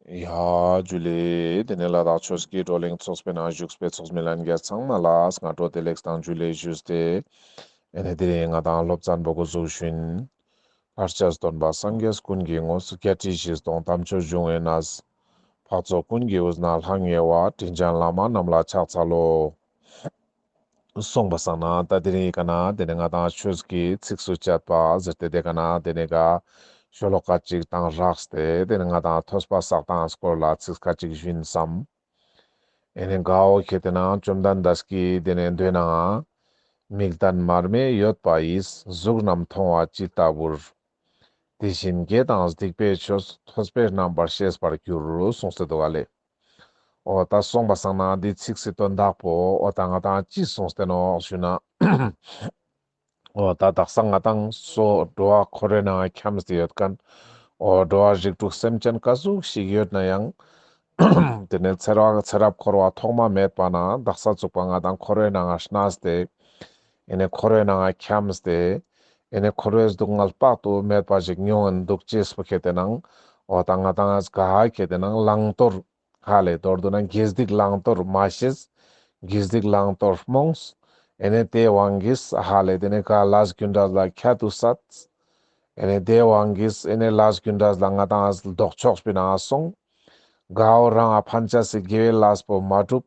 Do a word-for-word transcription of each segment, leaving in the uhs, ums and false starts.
ཡ་ཇུ་ལེ། དེ་ནས་ལ་དྭགས་ཆོས་ཀྱི་བགྲོ་གླེང་ཚོགས་པའི་ནང་བཞུགས་པའི་ཚོགས་མི་ལྷན་རྒྱས་ཚང་མ་ལ་སྔ་དྲོ་བདེ་ལེགས་དང་ཇུ་ལེ་ཞུས་ཏེ། ཨེ་ནས་དེ་རིང་ང་དང་སློབ་ཚན་པོ་འགོ་འཛུགས་ཞུ་ཡིན། ལྷར་བཅས་སྟོན་པ་སངས་རྒྱས་ཀུན་གྱི་ངོ་བོ། བརྒྱད་ཁྲི་བཞི་སྟོང་དམ་ཆོས་འབྱུང་བའི་གནས། འཕགས་ཚོགས་ཀུན་གྱི་དབུས་ན་ལྷང་ངེ་བ། དྲིན་ཅན་བླ་མ་རྣམས་ལ་ཕྱག་འཚལ་ལོ། གསུངས་པ་སང་ན་ད་དེ་རིང་ཡི་ག་ན་དེ་ནས་ང་དང་ཆོས་ཀྱི་ཚིགས་སུ་བཅད་པ་ཟེར་ཏེ་དེ་ག་ན་དེ་ནས་ག་ཤོ་ལོ་ཀ་གཅིག་དང་རགས་ཏེ་དེ་ནས་ང་དང་ཐོས་པ་བསགས་སྟངས་སྐོར་ལ་ཚིགས་ཀ་གཅིག་ཞུ་ཡིན་བསམ། ཨེ་ནས་ག་འོ་ཁེ་ཏེ་ན་བཅོམ་ལྡན་འདས་ཀྱིས་དེ་ནས་མདོའི་ནང་མིག་ལྡན་མར་མེ་ཡོད་པ་ཡིས། གཟུགས་རྣམས་མཐོང་བ་ཇི་ལྟ་བུར། དེ་བཞིན་དགེ་དང་སྡིག་པའི་ཆོས། ཐོས་པས་རྣམ་པར་ཤེས་པར་འགྱུར། གསུངས་ཏེ་འདུག་ག་ལེ། འོ་ད་གསུངས་པ་སང་ན་འདི་ཚིགས་སི་དོན་དག་པོ་འོ་ད་ང་དང་ཅི་གསུངས་ཏེ་ནོག་ཞུ་ན། འོ་ད་དག་ས་ང་དང་སོ་འགྲོ་བ་འཁོར་བའི་ནང་འཁྱམས་ཏེ་ཡོད་མཁན། འོ་འགྲོ་བ་རིགས་དྲུག་སེམས་ཅན་ག་ཟུག་ཞིག་ཡོད་ན་ཡང་། དེ་ནས་ཚེ་རབས་ཚེ་རབས་འཁོར་བ་ཐོག་མ་མེད་པ་ན་དག་ས་ཚུག་པ་ང་དང་འཁོར་བའི་ནང་ང་གནས་ཏེ། ཨེ་ནས་འཁོར་བའི་ནང་ང་འཁྱམས་ཏེ། ཨེ་ནས་འཁོར་བའི་སྡུག་བསྔལ་དཔག་ཏུ་མེད་པ་ཞིག་མྱོང་ཡིན་འདུག་ཅེས་པོ་ཁེ་ཏེ་ནང་། འོ་ད་ང་དང་ག་ཁེ་ཏེ་ནང་བླང་དོར། ཧ་ལས་མདོར་བསྡུ་ན་དགེ་སྡིག་བླང་དོར་མ་ཤེས། དགེ་སྡིག་བླང་དོར་རྨོངས། ཨེ་ནས་དེའི་དབང་གིས་ཧ་ལས་དེ་ནས་ག་ལས་རྒྱུ་འབྲས་ལ་ཁྱད་དུ་བསད། ཨེ་ནས་དེའི་དབང་གིས་ཨེ་ནས་ལས་རྒྱུ་འབྲས་ལ་ང་དང་ལྡོག་ཕྱོགས་པའི་ནང་སོང་། ག་འོ་རང་ང་ཕན་ཆ་སི་དགེ་བའི་ལས་པོ་མ་གྲུབ།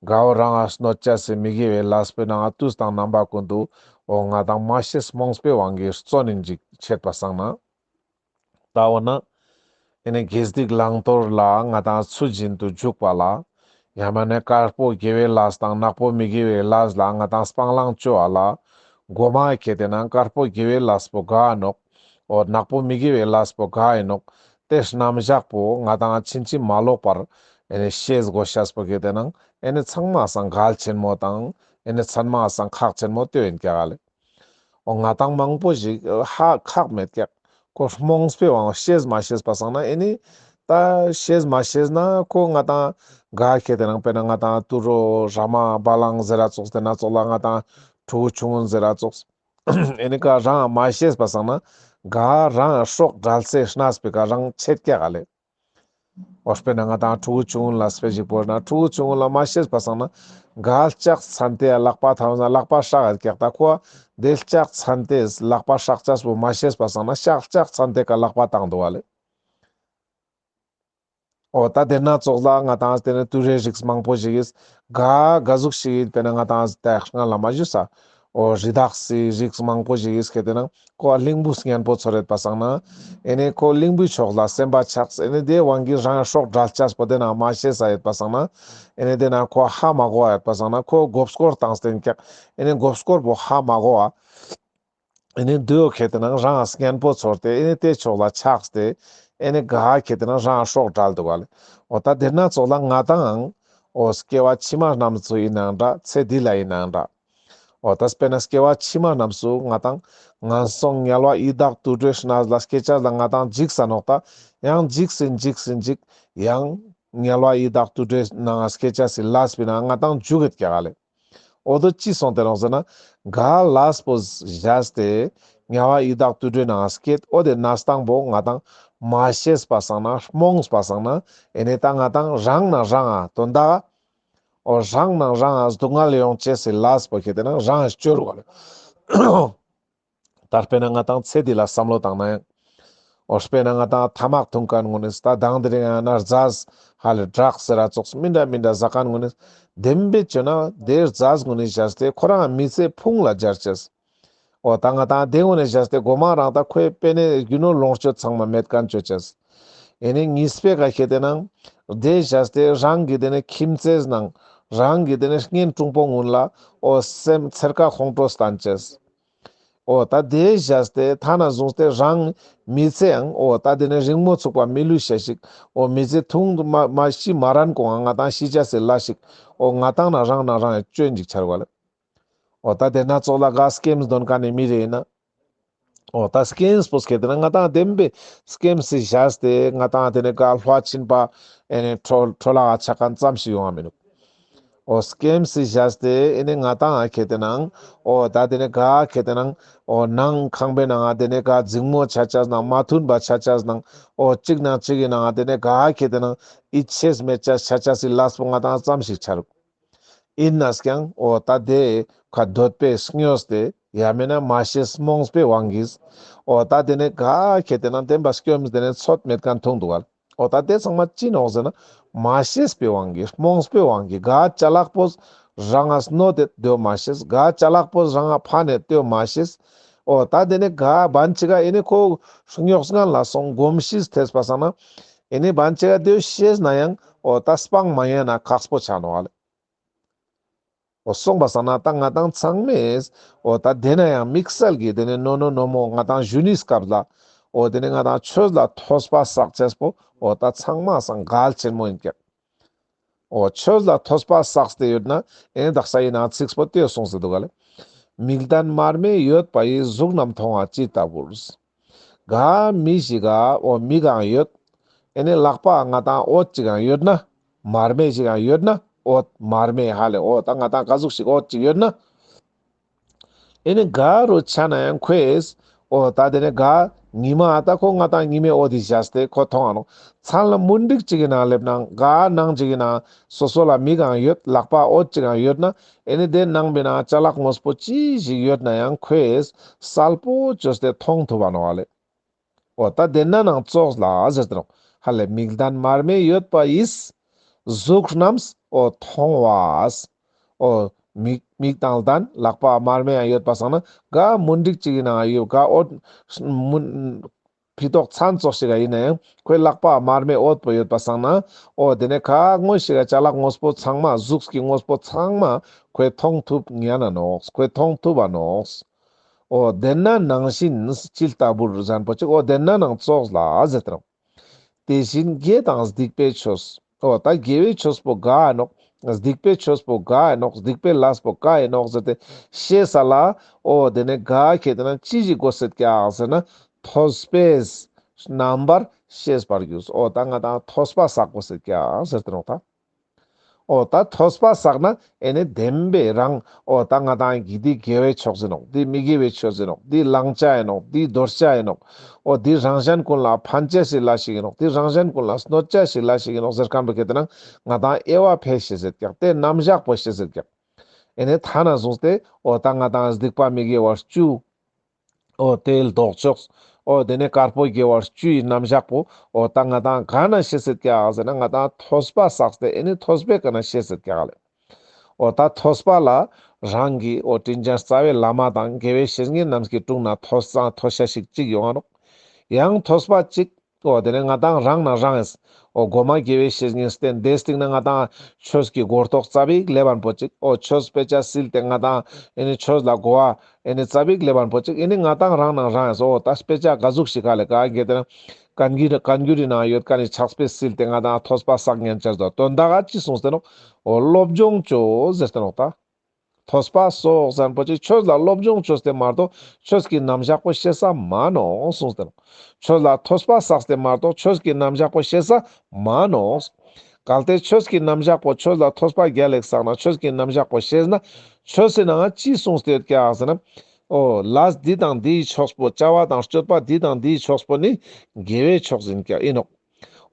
ག་འོ་རང་ང་གནོད་ཆ་སི་མི་དགེ་བའི་ལས་པོའི་ནང་དུས་དང་རྣམ་པ་ཀུན་ཏུ་འོ་ང་དང་མ་ཤེས་རྨོངས་པའི་དབང་གིས་བརྩོན་ཡིན་ཅིག་ཆད་པ་སང་ན། ད་འོ་ན། ཨེ་ནས་དགེ་སྡིག་བླང་དོར་ལ་ང་དང་ཚུལ་བཞིན་དུ་འཇུག་པ་ལ། ཡང་མན་ན་དཀར་པོ་དགེ་བའི་ལས་དང་ནག་པོ་མི་དགེ་བའི་ལས་ལ་ང་དང་སྤང་བླང་བཅོ་བ་ལ། མགོ་མ་ཁེ་ཏེ་ན་དཀར་པོ་དགེ་བའི་ལས་པོ་ག་ཨིན་ནོག་འོ་ནག་པོ་མི་དགེ་བའི་ལས་པོ་ག་ཨིན་ནོག་དེ་རྣམ་གཞག་པོ་ང་དང་ཕྱིན་ཅི་མ་ལོག་པར་ཨེ་ནས་ཤེས་དགོས་ཤེས་པོ་ཁེ་ཏེ་ན་ཨེ་ནས་ཚང་མའི་སང་གལ་ཆེན་མོ་དང་ཨེ་ནས་ཚང་མའི་སང་ཁག་ཆེན་མོ་དེ་ཨིན་ཀྱག་ལེ། འོ་ང་དང་མང་པོ་ཞིག་ཧ་ཁག་མེད་ཀྱག་ཁོ་རྨོངས་པའི་དབང་ཤེས་མ་ཤེས་པ་སང་ན་ཨེ་ནི། ད་ཤེས་མ་ཤེས་ན་ཁོ་ང་དང་ག་ཁེ་ཏེ་ནང་དཔེར་ན་ང་དང་དུད་འགྲོ་ར་མ་བ་ལང་ཟེར་ར་ཙོགས་དེ་ན་ཙོགས་ལ་ང་དང་ཕྲུ་གུ་ཆུང་ངུན་ཟེར་ར་ཙོགས། ཨེ་ནི་ག་རང་མ་ཤེས་པ་སང་ན་ག་རང་སྲོག་བྲལ་སའི་གནས་པོའི་ཀ་རང་ཆད་ཀྱག་ལེ། འོ་དཔེར་ན་ང་དང་ཕྲུ་གུ་ཆུང་ངུན་ལ་དཔེ་ཞིག་བོར་ན་ཕྲུ་གུ་ཆུང་ངུན་ལ་མ་ཤེས་པ་སང་ན་ག་ལྕགས་ཚན་ཏེ་ལག་པ་ཐམས་ན་ལག་པ་སྲག་ཡོད་ཀྱག་ད་ཁོ་དེ་ལྕགས་ཚན་ཏེ་ལག་པ་སྲག་ཅེས་པོ་མ་ཤེས་པ་སང་ན་ལྕགས་ལྕགས་ཚན་ཏེ་ཀ་ལག་པ་བཏང་འདུག་བ་ལེ། འོ་ད་དེ་ན་ཙོགས་ལ་ང་དང་དེ་ནས་དུད་འགྲོའི་རིགས་མང་པོ་ཞིག་གིས་ག་ག་ཟུག་ཞིག་ཡིན་དཔེར་ན་ང་དང་ད་སྔ་ལ་མ་ཞུས་ས། འོ་རི་དྭགས་སི་རིགས་མང་པོ་ཞིག་གིས་ཁེ་ཏེ་ན་ཁོ་གླིང་བུ་སྙན་པོ་ཚོར་ཡོད་པ་སང་ན། ཨེ་ནས་ཁོ་གླིང་བུའི་ཕྱོགས་ལ་སེམས་པ་ཆགས་ཨེ་ནས་དེའི་དབང་གིས་རང་སྲོག་བྲལ་ཅེས་པོ་དེ་ན་མ་ཤེས་ས་ཡོད་པ་སང་ན། ཨེ་ནས་དེ་ན་ཁོ་ཧ་མ་གོ་བ་ཡོད་པ་སང་ན་ཁོ་མགོ་སྐོར་བཏང་སྟེ་ཀྱག་ཨེ་ནས་མགོ་སྐོར་པོ་ཧ་མ་གོ་བ། ཨེ་ནས་དེའོ་ཁེ་ཏེ་ན་རང་སྙན་པོ་ཚོར་ཏེ་ཨེ་ནས་དེ་ཕྱོགས་ལ་ཆགས་ཏེ་ཨེ་ནས་ག་ཁེ་ཏེ་ན་རང་སྲོག་བྲལ་འདུག་བ་ལེ། འོ་ད་དེ་ན་ཙོགས་ལ་ང་དང་འོ་སྐྱེ་བ་ཕྱི་མ་རྣམས་སུ་ཡིན་ནའང་འདྲ་ཚེ་འདི་ལ་ཡིན་ནའང་འདྲ། འོ་ད་དཔེར་ན་སྐྱེ་བ་ཕྱི་མ་རྣམས་སུ་ང་དང་ངན་སོང་དམྱལ་བ་ཡི་དྭགས་དུད་འགྲོའི་གནས་ལ་སྐྱེ་ཅེས་ལ་ང་དང་འཇིགས་ས་ནོག་ད་ཡང་འཇིགས་སིན་འཇིགས་སིན་འཇིགས་ཡང་དམྱལ་བ་ཡི་དྭགས་དུད་འགྲོའི་ནང་སྐྱེ་ཅེས་སི་ལས་པོའི་ནང་ང་དང་འཇུག་གེད་ཀྱག་ལེ། འོ་དོ་ཅི་སོང་སྟེ་ནོག་ཟེར་ན། ག་ལས་པོ་བཞག་སྟེ་དམྱལ་བ་ཡི་དྭགས་དུད་འགྲོའི་ནང་སྐྱེད་འོ་དེ་གནས་སྟངས་པོ་ང་དང་མ་ཤེས་པ་སང་ན་རྨོངས་པ་སང་ན་ཨེ་ནས་ད་ང་དང་རང་ན་རང་ང་དོན་དག་འོ་རང་ན་རང་ང་སྡུག་བསྔལ་ཡོང་ཅེས་སི་ལས་པོ་ཁེ་ཏེ་ན་རང་ང་སྤྱོད་དགོས་ལེ། ད་དཔེར་ན་ང་དང་ཚེ་འདི་ལ་བསམ་བློ་བཏང་ན་ཡང་། འོ་དཔེར་ན་ང་དང་ཐ་མག་འཐུང་མཁན་ངོ་ནི་ད་དང་དེ་རིང་ཡང་ན་རྫས་ཧ་ལས་ཌྲག་ཟེར་ར་ཙོགས་མི་འདྲ་མི་འདྲ་ཟ་མཁན་ངོ་ནི་བདེན་པའི་ཆོས་ན་དེ་རྫས་ངོ་ནི་བཞག་སྟེ་ཁོ་རང་མི་ཚེ་ཕུང་ལ་སྦྱར་ཅེས། འོ་ད་ང་དང་དེ་ངོ་ནི་བཞག་སྟེ་མགོ་མ་རང་ད་ཁོའི་པེ་ནེ་རྒྱུ་ནོར་ལོངས་སྤྱོད་ཚང་མ་མེད་མཁན་ཅོ་ཅེས། ཨེ་ནི་གཉིས་པའི་ཀ་ཁེ་ཏེ་ན་དེ་བཞག་སྟེ་རང་གི་དེ་ནས་ཁྱིམ་མཚེས་ནང་རང་གི་དེ་ནས་གཉེན་དྲུང་པོ་ངུན་ལ་འོ་སེམས་འཚེར་ཁ་ཁོང་ཁྲོ་སྟན་ཅེས། འོ་ད་དེ་བཞག་སྟེ་ཐ་ན་བཟུང་སྟེ་རང་མི་ཚེའང་འོ་ད་དེ་ནས་རིང་མོ་ཚུགས་པ་མི་ལུས་ཤ་ཞིག་འོ་མི་ཚེ་ཐུང་དུ་མ་མ་ཤི་མ་རན་གོང་ང་ང་དང་ཤི་ཅེས་སི་ལས་ཤིག་འོ་ང་དང་ན་རང་ན་རང་ཡང་སྤྱོད་འཇིག་ཆར་བ་ལེ། འོ་ད་དེ་ན་ཙོགས་ལ་ག་སྐེམས་དོན་མཁན་ནི་མི་རེ་ཡིན་ན། འོ་ད་སྐེམས་པོ་སྐྱེ་དེ་ན་ང་དང་བདེན་པའི་སྐེམས་སི་བཞག་སྟེ་ང་དང་དེ་ནས་ག་ལྷ་ཕྱིན་པ་ཨེ་ནས་འཕྲོ་འཕྲོ་བརླག་ཆ་མཁན་ཙམ་ཞིག་ཡོང་བ་མི་འདུག་འོ་སྐེམ་སི་བཞག་སྟེ་ཨེ་ནི་ང་ཏང་ཨ་ཁེ་ཏེ་ནང་འོ་ད་དེ་ནི་ག་ཁེ་ཏེ་ནང་འོ་ནང་ཁང་པའི་ནང་ཨ་དེ་ནི་ག་འཛིང་མོ་ཆ་ཆ་ནང་མ་མཐུན་པ་ཆ་ཆ་ནང་འོ་གཅིག་ནང་གཅིག་གི་ནང་ཨ་དེ་ནི་ག་ཁེ་ཏེ་ནང་ཡིད་ཆེས་མེད་ཆ་ཆ་ཆ་སི་ལས་པོ་ང་ཏང་ཙམ་ཞིག་ཆ་རུག། ཡིན་ནས་ཀྱང་འོ་ད་དེ་ཁ་འདོད་པས་སྨྱོས་ཏེ་ཡང་མེད་ན་མ་ཤེས་རྨོངས་པའི་དབང་གིས་འོ་ད་དེ་ནི་ག་ཁེ་ཏེ་ནང་བདེན་པ་སྐྱོམ་དེ་ནི་ཚོད་མེད་མཁན་མཐོང་འདུག་ག་ལེ། འོ་ད་དེ་ཚང་མ་ཅི་ནོག་ཟེར་ན་མ་ཤེས་པའི་དབང་གིས་རྨོངས་པའི་དབང་གིས་ག་ཅ་ལག་པོ་རང་ང་གནོད་དེ་དེའོ་མ་ཤེས། ག་ཅ་ལག་པོ་རང་ང་ཕན་ནེ་དེའོ་མ་ཤེས། འོ་ད་དེ་ནི་ག་བན་ཅིག་ག་ཨེ་ནི་ཁོ་རྙོག་ངན་ལ་སོང་གོམས་གཤིས་ཐེབས་པ་སང་ན་ཨེ་ནི་བན་ཅིག་ག་དེའོ་ཤེས་ན་ཡང་འོ་ད་སྤང་མ་ཉན་ན་ཁག་པོ་ཆ་ནོག་ག་ལེ། འོ་སོང་པ་སང་ན་ད་ང་ཏང་ཚང་མས་འོ་ད་དེ་ན་ཡང་དམིགས་བསལ་གྱི་དེ་ནི་ནོ་ནོ་ནོ་མོ་ང་ཏང་གཞོན་ནུའི་སྐབས་ལ་འོ་དེ་ནི་ང་ཏང་ཆོས་ལ་ཐོས་པ་བསགས་ཅེས་པོ་འོ་ད་ཚང་མ་སང་གལ་ཆེན་མོ་ཡིན་ཀྱག། འོ་ཆོས་ལ་ཐོས་པ་བསགས་ཏེ་ཡོད་ན་ཨེ་ནི་དག་ས་ཡིན་ན་ཚིགས་པོ་དེའོ་གསུངས་སེ་འདུག་ག་ལེ། མིག་ལྡན་མར་མེ་ཡོད་པ་ཡིས། གཟུགས་རྣམས་མཐོང་བ་ཅི་ལྟ་བུར། ག་མི་ཞིག་ག་འོ་མིག་གང་ཡོད། ཨེ་ནི་ལག་པ་ང་ཏང་འོད་ཅིག་གང་ཡོད་ན། མར་མེ་ཞིག་གང་ཡོད་ན། འོད་མར་མེ་ཧ་ལེ་འོ་ད་ང་ཏང་ག་ཟུག་ཞིག་འོད་ཅིག་ཡོད་ན། ཨེ་ནི་ག་རུ་ཆ་ན་ཡང་ཁོས་འོ་ད་དེ་ནི་ག་ཉི་མ་ཨ་ད་ཁོ་ང་ཏང་ཉི་མའི་འོད་དེ་བཞག་སྟེ་ཁོ་མཐོང་ང་ནོག། མཚན་ལ་མུན་དིག་ཅིག་གི་ནང་སླེབས་ན་ག་ནང་ཅིག་གི་ནང་སོ་སོ་ལ་མིག་གང་ཡོད་ལག་པ་འོད་ཅིག་གང་ཡོད་ན། ཨེ་ནི་དེ་ནང་པའི་ནང་ཅ་ལག་དངོས་པོ་ཅི་ཞིག་ཡོད་ན་ཡང་ཁོས་གསལ་པོ་བཅོས་ཏེ་མཐོང་ཐུབ་བ་ནོག་ལེ། འོ་ད་དེ་ན་ནང་ཙོགས་ལ་ཟེར་ཏེ་ནོག། ཧ་ལེ་མིག་ལྡན་མར་མེ་ཡོད་པ་ཡིས། གཟུགས་རྣམས་འོ་མཐོང་བ། འོ་མིག་མིག་དང་ལྡན་ལག་པ་མར་མེ་ཡང་ཡོད་པ་སང་ན་ག་མུན་དིག་ཅིག་གི་ནང་ཡོད་ག་འོད་མུན་ཕི་ཏོག་ཚན་ཙོགས་ཤིག་ག་ཡིན་ན་ཡང་ཁོའི་ལག་པ་མར་མེ་འོད་པོ་ཡོད་པ་སང་ན་འོ་དེ་ནས་ག་དངོས་ཤིག་ག་ཅ་ལག་དངོས་པོ་ཚང་མ་གཟུགས་ཀྱི་དངོས་པོ་ཚང་མ་ཁོས་མཐོང་ཐུབ་ཉན་ན་ནོག། ཁོས་མཐོང་ཐུབ་བ་ནོག། འོ་དེ་ན་ནང་བཞིན་ཅི་ལྟ་བུར་ཟེར་ཁན་པོ་ཅིག། འོ་དེ་ན་ནང་ཙོགས་ལ་ཟེར་ཏེ་ནོག། དེ་བཞིན་དགེ་དང་སྡིག་པའི་ཆོས། འོ་ད་དགེ་བའི་ཆོས་པོ་ག་ཨིན་ནོག། སྡིག་པའི་ཆོས་པོ་ག་ཨིན་ནོག། སྡིག་པའི་ལས་པོ་ག་ཨིན་ནོག་ཟེར་ཏེ་ཤེས་ས་ལ། འོ་དེ་ནས་ག་ཁེ་ཏེ་ན་ཅི་ཞིག་དགོས་སེད་ཀྱག་ཟེར་ན་ཐོས་པས་རྣམ་པར་ཤེས་པར་འགྱུར། འོ་ད་ང་ཏང་ཐོས་པ་བསགས་དགོས་སེད་ཀྱག་ཟེར་ཏེ་ནོག་ད། འོ་ད་ཐོས་པ་བསགས་ན་ཨེ་ནི་བདེན་པའི་རང་འོ་ད་ང་ཏང་གི་འདི་དགེ་བའི་ཕྱོགས་ཨིན་ནོག། འདི་མི་དགེ་བའི་ཕྱོགས་ཨིན་ནོག། འདི་བླང་བྱ་ཨིན་ནོག། འདི་འདོར་བྱ་ཨིན་ནོག། འོ་འདི་རང་གཞན་ཀུན་ལ་ཕན་ཅེས་སི་ལས་ཤིག་ཨིན་ནོག། འདི་རང་གཞན་ཀུན་ལ་གནོད་བྱ་སི་ལས་ཤིག་ཨིན་ནོག་ཟེར་ཁན་པོ་ཁེ་ཏེ་ན་ང་ཏང་དབྱེ་བ་ཕེ་ཤེས་སེད་ཀྱག། དེ་རྣམ་གཞག་པོ་ཤེས་སེད་ཀྱག། ཨེ་ནི་ཐ་ན་བཟུང་སྟེ་འོ་ད་ང་ཏང་སྡིག་པ་མི་དགེ་བ་བཅུ། འོ་དེ་ལྡོག་ཕྱོགས། འོ་དེ་ནས་དཀར་པོ་དགེ་བ་བཅུའི་རྣམ་གཞག་པོ་འོ་ད་ང་ཏང་ག་ན་ཤེས་སེད་ཀྱག་ཟེར་ན་ང་ཏང་ཐོས་པ་བསགས་ཏེ་ཨེ་ནི་ཐོས་པའི་ཀ་ན་ཤེས་སེད་ཀྱག་ལེ། འོ་ད་ཐོས་པ་ལ་རང་གི་འོ་དྲིན་ཅན་རྩ་བའི་བླ་མ་དང་དགེ་བའི་བཤེས་གཉེན་རྣམས་ཀྱི་དྲུང་ན་ཐོས་ཙང་ཐོས་ཤེས་ཤིག་ཅིག་ཡོང་ང་ནོག། ཡང་ཐོས་པ་ཅིག། འོ་དེ་ནས་ང་ཏང་རང་ན་རང་ཨིན། འོ་གོ་མ་དགེ་བའི་བཤེས་གཉེན་བསྟེན་དེའི་སྟིང་ན་ང་ཏང་ཆོས་ཀྱི་གོ་རྟོགས་ཙ་པིག་ལེབ་བན་པོ་ཅིག། འོ་ཆོས་དཔེ་ཆ་སིལ་ཏེ་ང་ཏང་ཨེ་ནི་ཆོས་ལ་གོ་བ་ཨེ་ནི་ཙ་པིག་ལེབ་བན་པོ་ཅིག། ཨེ་ནི་ང་ཏང་རང་ན་རང་ཨིན། འོ་ད་དཔེ་ཆ་ག་ཟུག་ཞིག་ག་ལེ་ག་གེ་དེ་ན་བཀའ་འགྱུར་བཀའ་འགྱུར་རི་ནང་ཡོད་ཁན་ནི་ཕྱག་དཔེ་སིལ་ཏེ་ང་ཏང་ཐོས་པ་བསགས་ཉན་ཆ་དོ་དོན་དག་ག་ཅི་གསུངས་ཏེ་ནོག། འོ་སློབ་སྦྱོང་ཅོས་ཟེར་ཏེ་ནོག་ད། ཐོས་པ་སོགས་ཟེར་ཁན་པོ་ཅིག་ཆོས་ལ་སློབ་སྦྱོང་ཅོས་ཏེ་མ་གཏོགས་ཆོས་ཀྱི་རྣམ་གཞག་པོ་ཤེས་ས་མ་ནོག་གསུངས་ཏེ་ནོག། ཆོས་ལ་ཐོས་པ་བསགས་ཏེ་མ་གཏོགས་ཆོས་ཀྱི་རྣམ་གཞག་པོ་ཤེས་ས་མ་ནོག། གལ་ཏེ་ཆོས་ཀྱི་རྣམ་གཞག་པོ་ཆོས་ལ་ཐོས་པ་རྒྱལ་ལེགས་བསགས་ན་ཆོས་ཀྱི་རྣམ་གཞག་པོ་ཤེས་ན་ཆོས་སི་ནང་ཅི་གསུངས་ཏེ་ཡོད་ཀྱག་ཟེར་ན། འོ་ལས་འདི་དང་འདིའི་ཕྱོགས་པོ་བྱ་བ་དང་སྤྱོད་པ་འདི་དང་འདིའི་ཕྱོགས་པོ་ནི་དགེ་བའི་ཕྱོགས་ཨིན་ཀྱག་ཨིན་ནོག།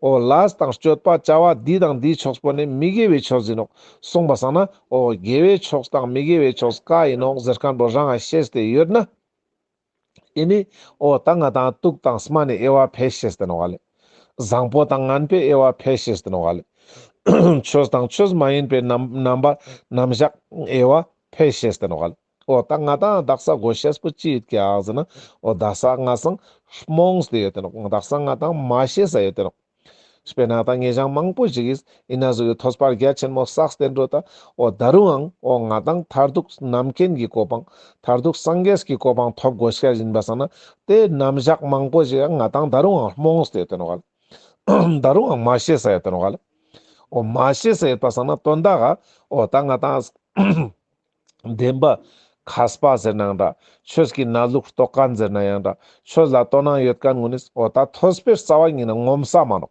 འོ་ལས་དང་སྤྱོད་པ་བྱ་བ་འདི་དང་འདིའི་ཕྱོགས་པོ་ནི་མི་དགེ་བའི་ཕྱོགས་ཨིན་ནོག་གསུངས་པ་སང་ན་འོ་དགེ་བའི་ཕྱོགས་དང་མི་དགེ་བའི་ཕྱོགས་ཀ་ཨིན་ནོག་ཟེར་ཁན་པོ་རང་ང་ཤེས་ཏེ་ཡོད་ན། ཨེ་ནི་འོ་ད་ང་ཏང་དུག་དང་སྨན་ནི་དབྱེ་བ་ཕེ་ཤེས་ཏེ་ནོག་ལེ། བཟང་པོ་དང་ངན་པའི་དབྱེ་བ་ཕེ་ཤེས་ཏེ་ནོག་ལེ། ཆོས་དང་ཆོས་མ་ཡིན་པའི་རྣམ་རྣམ་པ་རྣམ་གཞག་དབྱེ་བ་ཕེ་ཤེས་ཏེ་ནོག་ལེ། འོ་ད་ང་ཏང་དག་ས་གོ་ཤེས་པོ་ཅི་ཡོད་ཀྱག་ཟེར་ན། འོ་དག་ས་ང་སང་རྨོངས་ཏེ་ཡོད་དེ་ནོག། དག་ས་ང་ཏང་མ་ཤེས་ས་ཡོད་དེ་ནོག། དཔེར་ན་ད་ངེ་ཞང་མང་པོ་ཞིག་གིས་ཨིན་ན་ཟུག་གི་ཐོས་པ་རྒྱ་ཆེན་མོ་བསགས་ཏེ་འགྲོ་ད། འོ་ད་རུང་ཡང་འོ་ང་ཏང་མཐར་ཐུག་རྣམ་མཁྱེན་གྱི་གོ་འཕང་མཐར་ཐུག་སངས་རྒྱས་ཀྱི་གོ་འཕང་ཐོབ་དགོས་ཤེས་ཡིན་པ་སང་ན་དེ་རྣམ་གཞག་མང་པོ་ཞིག་ཡང་ང་ཏང་ད་རུང་ཡང་རྨོངས་ཏེ་ཡོད་དེ་ནོག་ལེ། ད་རུང་ཡང་མ་ཤེས་ས་ཡོད་དེ་ནོག་ལེ། འོ་མ་ཤེས་ས་ཡོད་པ་སང་ན་དོན་དག་ག་འོ་ད་ང་ཏང་བདེན་པ་མཁས་པ་ཟེར་ནའང་འདྲ། ཆོས་ཀྱི་གནས་ལུགས་རྟོགས་མཁན་ཟེར་ན་ཡང་འདྲ། ཆོས་ལ་དོ་སྣང་ཡོད་མཁན་ངོ་ནི་འོ་ད་ཐོས་པའི་རྩ་བ་ཉིད་ནས་ངོམས་ས་མ་ནོག།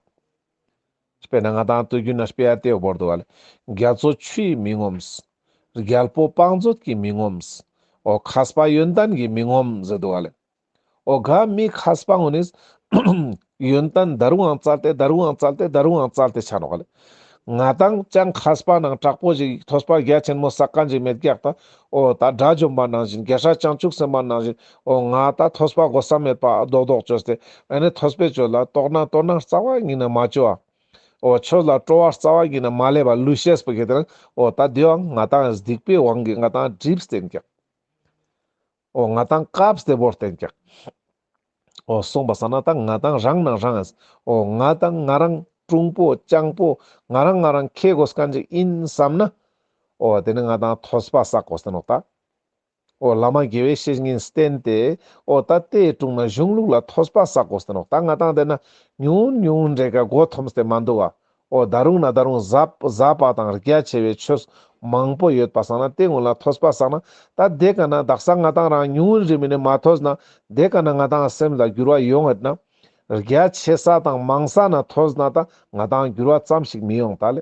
དཔེར་ན་ང་དང་དུས་རྒྱུན་ན་དཔེ་ཡ་ཏེ་བོར་འདུག་ག་ལེ། རྒྱ་མཚོ་ཆུ་ཡིས་མི་ངོམས། རྒྱལ་པོ་བང་མཛོད་ཀྱིས་མི་ངོམས། འོ་མཁས་པ་ཡོན་ཏན་གྱིས་མི་ངོམས་ཟེར་འདུག་ག་ལེ། འོ་ག་མི་མཁས་པ་ངོ་ནི་ཡོན་ཏན་ད་རུང་ཡང་བཙལ་ཏེ་ད་རུང་ཡང་བཙལ་ཏེ་ད་རུང་ཡང་བཙལ་ཏེ་ཆ་ནོག་ག་ལེ། ང་དང་ཅང་མཁས་པ་ནང་དྲག་པོ་ཞིག་ཐོས་པ་རྒྱ་ཆེན་མོ་བསགས་མཁན་ཞིག་མེད་ཀྱག་ད། འོ་ད་དགྲ་བཅོམ་པ་ནང་བཞིན་རྒྱལ་སྲས་བྱང་ཆུབ་སེམས་དཔའ་ནང་བཞིན་འོ་ང་ད་ཐོས་པ་གོ་ས་མེད་པ་རྡོག་རྡོག་བཅོས་ཏེ་ཨེ་ནི་ཐོས་པའི་ཆོས་ལ་དོགས་ན་དོགས་ན་རྩ་བ་ཉིད་ནས་མ་བཅོ་བ། འོ་ཆོས་ལ་སྤྲོ་བ་རྩ་བ་ཉིད་ནས་མ་སླེབས་པ་ལུས་ཤེས་པོ་ཁེ་ཏེ་ན་འོ་ད་དེའང་ང་དང་སྡིག་པའི་དབང་གིས་ང་དང་སྒྲིབ་སྟེ་ཀྱག། འོ་ང་དང་བཀབ་སྟེ་བོར་ཏེ་ཀྱག། འོ་སོང་པ་སང་ན་ད་ང་དང་རང་ནང་རང་ཨེ་འོ་ང་དང་ང་རང་དྲུང་པོ་སྤྱང་པོ་ང་རང་ང་རང་ཁེ་གོས་མཁན་ཅིག་ཡིན་བསམ་ན། འོ་དེ་ནི་ང་དང་ཐོས་པ་བསགས་གོས་ཏེ་ནོག་ད། འོ་བླ་མ་དགེ་བའི་བཤེས་གཉེན་བསྟེན་ཏེ་འོ་ད་དེའི་དྲུང་ན་གཞུང་ལུགས་ལ་ཐོས་པ་བསགས་གོས་ཏེ་ནོག་ད། ང་དང་དེ་ན་ཉུང་ཉུང་འདྲེ་ག་མགོ་འཐོམས་ཏེ་མ་འདུག་ག། འོ་ད་རུང་ན་ད་རུང་ཟབ་ཟབ་པ་དང་རྒྱ་ཆེ་བའི་ཆོས་མང་པོ་ཡོད་པ་སང་ན་དེ་ངོ་ལ་ཐོས་པ་བསགས་ན་ད་དེ་ཀ་ན་དག་ས་ང་དང་རང་ཉུང་རེ་མིན་ནི་མ་ཐོས་ན་དེ་ཀ་ན་ང་དང་སེམས་ལ་འགྱུར་བ་ཡོང་ངད་ན་རྒྱ་ཆེ་ས་དང་མང་ས་ན་ཐོས་ན་ད་ང་དང་འགྱུར་བ་ཙམ་ཞིག་མི་ཡོང་ད་ལེ།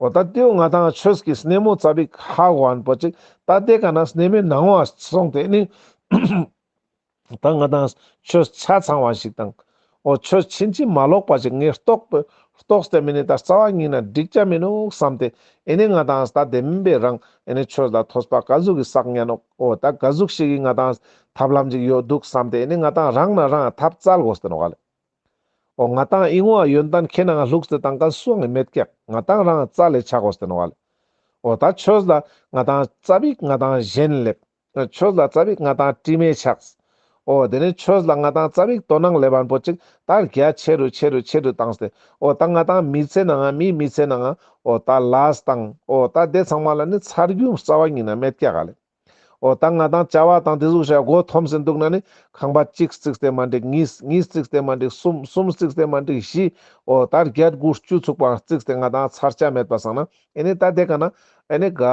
འོ་ད་དེའོ་ང་དང་ཆོས་ཀྱི་སྣེ་མོ་ཙ་པིག་ཧ་གོ་ཨན་པོ་ཅིག་ད་དེ་ཀ་ན་སྣེ་མོའི་ནང་བ་སོང་སྟེ་ནི་ད་ང་དང་ཆོས་ཆ་ཚང་བ་ཞིག་དང་། འོ་ཆོས་ཕྱིན་ཅི་མ་ལོག་པ་ཞིག་ངས་རྟོགས་པ་རྟོགས་ཏེ་མིན་ནི་ད་རྩ་བ་ཉིད་ནས་འགྲིག་ཅ་མི་ནུག་བསམ་སྟེ་ཨེ་ནི་ང་དང་ད་བདེན་པའི་རང་ཨེ་ནི་ཆོས་ལ་ཐོས་པ་ག་ཟུག་གི་བསགས་ཉན་ནོག། འོ་ད་ག་ཟུག་ཞིག་གི་ང་དང་ཐབས་ལམ་ཅིག་ཡོད་འདུག་བསམ་སྟེ་ཨེ་ནི་ང་དང་རང་ན་རང་ཐབས་བཙལ་དགོས་ཏེ་ནོག་ག་ལེ། འོ་ང་དང་ཨི་ངོ་ཡོན་ཏན་ཁྱེད་ནང་ལྷུགས་ཏེ་བཏང་མཁན་སུའང་མེད་ཀྱག། ང་དང་རང་རྩ་ལས་ཆགས་དགོས་ཏེ་ནོག་ག་ལེ། འོ་ད་ཆོས་ལ་ང་དང་ཙ་པིག་ང་དང་ཞེན་སླེབས། ཆོས་ལ་ཙ་པིག་ང་དང་དྲི་མས་ཆགས། འོ་དེ་ནས་ཆོས་ལ་ང་དང་ཙ་པིག་དོ་སྣང་སླེབས་པ་པོ་ཅིག་ད་རྒྱ་ཆེ་རུ་ཆེ་རུ་ཆེ་རུ་བཏང་སྟེ་འོ་ད་ང་དང་མི་ཚེ་ནང་ང་མི་མི་ཚེ་ནང་ང་འོ་ད་ལས་དང་འོ་ད་དེ་ཚང་མ་ལ་ནི་ཚར་རྒྱུ་རྩ་བ་ཉིད་ནས་མེད་ཀྱག་ག་ལེ། འོ་ད་ང་དང་བྱ་བ་དང་དེ་ཟུག་ཞིག་མགོ་འཐོམས་ཟིན་འདུག་ན་ནི་ཁང་པ་གཅིག་བརྩིགས་ཏེ་མ་འགྲིག། གཉིས་གཉིས་བརྩིགས་ཏེ་མ་འགྲིག། གསུམ་གསུམ་བརྩིགས་ཏེ་མ་འགྲིག། བཞི། འོ་ད་བརྒྱད་དགུ་བཅུ་ཚུགས་པའང་བརྩིགས་ཏེ་ང་དང་ཚར་ཆ་མེད་པ་སང་ན་ཨེ་ནི་ད་དེ་ཀ་ན་ཨེ་ནི་ག་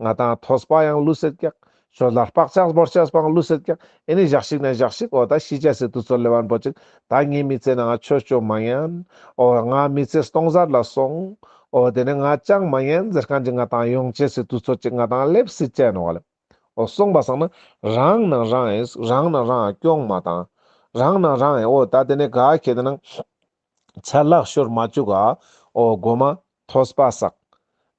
ང་དང་ཐོས་པ་ཡང་ལུས་སེད་ཀྱག། ཆོས་ལ་བག་ཆགས་བོར་ཆགས་པའང་ལུས་སེད་ཀྱག། ཨེ་ནི་ཞག་ཞིག་ན་ཞག་ཞིག་འོ་ད་ཤི་ཆ་སི་དུས་ཚོད་སླེབས་པ་པོ་ཅིག་ད་ངའི་མི་ཚེ་ནང་ཆོས་ཆོས་མ་ཉན། འོ་ང་མི་ཚེ་སྟོང་ཟད་ལ་སོང་། འོ་དེ་ནས་ང་ཅང་མ་ཉན་ཟེར་མཁན་ཅིག་ང་དང་ཡོང་ཆ་སི་དུས་ཚོད་ཅིག་ང་དང་སླེབས་སྲིད་ཅ་ནོག་ག་ལེ། འོ་སོང་པ་སང་ན་རང་ནང་རང་ཨེ་རང་ནང་རང་སྐྱོང་མ་དང་། རང་ནང་རང་ཨེ་འོ་ད་དེ་ནས་ག་ཁྱེད་དེ་ནང་ཆ་ལག་ཤོར་མ་བཅུག་ག། འོ་མགོ་མ་ཐོས་པ་བསགས།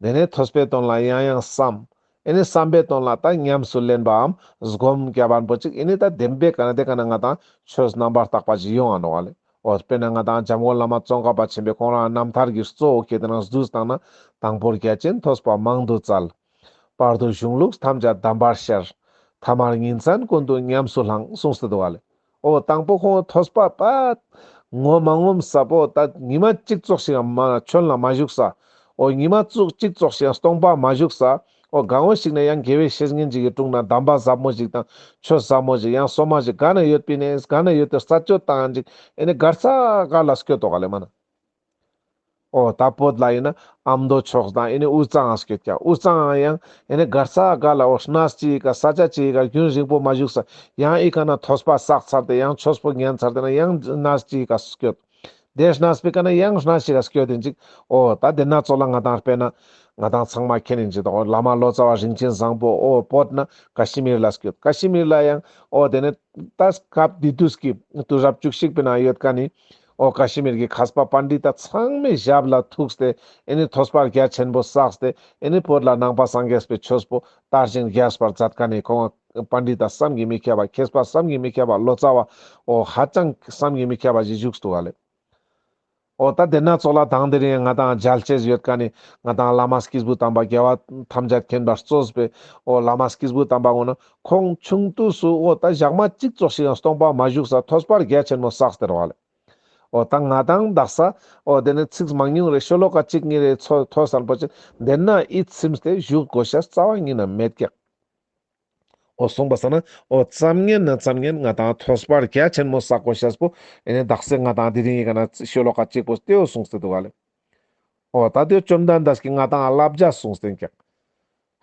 དེ་ནས་ཐོས་པའི་དོན་ལ་ཡང་ཡང་བསམ། ཨེ་ནི་བསམ་པའི་དོན་ལ་ད་ཉམས་སུ་ལེན་པའམ་སྒོམ་རྒྱབ་པ་པོ་ཅིག་ཨེ་ནི་ད་བདེན་པའི་ཀ་ན་དེ་ཀ་ན་ང་དང་ཆོས་རྣམ་པར་དག་པ་ཅིག་ཡོང་ང་ནོག་ག་ལེ། འོ་དཔེར་ན་ང་དང་འཇམ་མགོན་བླ་མ་ཙོང་ཁ་པ་ཆེན་པོས་ཁོང་རང་རྣམ་ཐར་གྱི་གཙོ་བོ་ཁྱེད་དེ་ནང་བསྡུས་བཏང་ན་དང་པོར་རྒྱ་ཆེན་ཐོས་པ་མང་དུ་བཙལ། བར་དུ་གཞུང་ལུགས་ཐམས་ཅད་གདམས་པར་ཤར། ཐ་མར་ཉིན་མཚན་ཀུན་ཏུ་ཉམས་སུ་བླངས་གསུངས་ཏེ་འདུག་ག་ལེ། འོ་དང་པོ་ཁོང་ཐོས་པ་པ་ངོ་མ་ངོམས་ས་པོ་ད་ཉི་མ་གཅིག་ཙོགས་ཤིག་ཡང་མ་ཆོན་ལ་མ་བཞུགས་ས། འོ་ཉི་མ་ཙུག་གཅིག་ཙོགས་ཤིག་ཡང་སྟོང་པ་མ་བཞུགས་ས། འོ་གང་བོ་ཞིག་ན་ཡང་དགེ་བའི་བཤེས་གཉེན་ཅིག་གི་དྲུང་ན་གདམས་པ་ཟབ་མོ་ཞིག་དང་ཆོས་ཟབ་མོ་ཞིག་ཡང་སོ་མ་ཞིག་ག་ན་ཡོད་པིན་ནས་ག་ན་ཡོད་དེ་རྩད་གཅོད་བཏང་ཡང་ཅིག་ཨེ་ནི་གར་ས་ག་ལ་སྐྱོད་དོ་ག་ལེ་མ་ན། འོ་ད་བོད་ལ་ཡིན་ན་ཨ་མདོ་ཕྱོགས་དང་ཨེ་ནི་དབུས་གཙང་ང་སྐྱོད་ཀྱག། དབུས་གཙང་ང་ཡང་ཨེ་ནི་གར་ས་ག་ལ་འོ་གནས་ཅིག་ག་ས་ཆ་ཅིག་ག་རྒྱུན་རིང་པོ་མ་བཞུགས་ས་ཡང་ཨི་ཀ་ན་ཐོས་པ་བསགས་ཚར་ཏེ་ཡང་ཆོས་པོ་ཉན་ཚར་ཏེ་ན་ཡང་གནས་ཅིག་ག་སྐྱོད། དེ་གནས་པའི་ཀ་ན་ཡང་གནས་ཅིག་ག་སྐྱོད་དེ་ཅིག། འོ་ད་དེ་ན་ཙོགས་ལ་ང་དང་དཔེར་ན་ང་དང་ཚང་མ་མཁྱེན་ཡིན་ཅིག་དང་འོ་བླ་མ་ལོ་ཙཱ་བ་རིན་ཆེན་བཟང་པོ་འོ་བོད་ན་ཀ་ཤི་མིར་ལ་སྐྱོད། ཀ་ཤི་མིར་ལ་ཡང་འོ་དེ་ནས་ད་སྐབས་དེ་དུས་ཀྱི་དུས་རབས་བཅུ་གཅིག་པའི་ནང་ཡོད་མཁན་ནི་འོ་ཀ་ཤི་མིར་གྱི་མཁས་པ་པཎྜི་ཏ་ཚང་མའི་ཞབས་ལ་ཐུགས་ཏེ་ཨེ་ནི་ཐོས་པ་རྒྱ་ཆེན་པོ་བསགས་ཏེ་ཨེ་ནི་བོད་ལ་ནང་པ་སངས་རྒྱས་པའི་ཆོས་པོ་དར་ཞིང་རྒྱས་པར་མཛད་མཁན་ནི་ཁོང་པཎྜི་ཏ་བསམ་གྱིས་མི་ཁྱབ་པ་མཁས་པ་བསམ་གྱིས་མི་ཁྱབ་པ་ལོ་ཙཱ་བ་འོ་ཧ་ཅང་བསམ་གྱིས་མི་ཁྱབ་པ་ཞིག་བཞུགས་འདུག་ག་ལེ། འོ་ད་དེ་ན་ཙོགས་ལ་དང་དེ་རིང་ང་དང་མཇལ་ཆེས་ཡོད་མཁན་ནི་ང་དང་བླ་མ་སྐྱེས་བུ་དམ་པ་རྒྱལ་བ་ཐམས་ཅད་མཁྱེན་པ་གཙོས་པའི་འོ་བླ་མ་སྐྱེས་བུ་དམ་པ་ངོ་ན་ཁོང་ཆུང་དུས་སུ་འོ་ད་ཞག་མ་གཅིག་ཙོགས་ཤིག་ཡང་སྟོང་པ་མ་བཞུགས་ས་ཐོས་པ་རྒྱ་ཆེན་མོ་བསགས་ཏེ་རོགས་ལེ། འོ་ད་ང་དང་དག་ས་འོ་དེ་ནི་ཚིག་མང་ཉུང་རེ་ཤོ་ལོ་ཀ་གཅིག་གཉིས་རེ་ཚོ་ཐོས་སམ་པོ་ཅིག་དེ་ན་ཨི་ཚིམས་ཏེ་བཞུགས་དགོས་ཤ་རྩ་བ་ཉིད་ནས་མེད་ཀྱག། འོ་གསུངས་པ་སང་ན་འོ་ཙམ་ཉན་ན་ཙམ་ཉན་ང་དང་ཐོས་པ་རྒྱ་ཆེན་མོ་བསགས་དགོས་ཤ་པོ་ཨེ་ནི་དག་ས་ང་དང་དེ་རིང་ཡི་ག་ན་ཤོ་ལོ་ཀ་གཅིག་པོ་དེའོ་གསུངས་ཏེ་འདུག་ག་ལེ། འོ་ད་དེ་བཅོམ་ལྡན་འདས་ཀྱིས་ང་དང་བསླབ་བྱ་གསུངས་ཏེ་ཀྱག།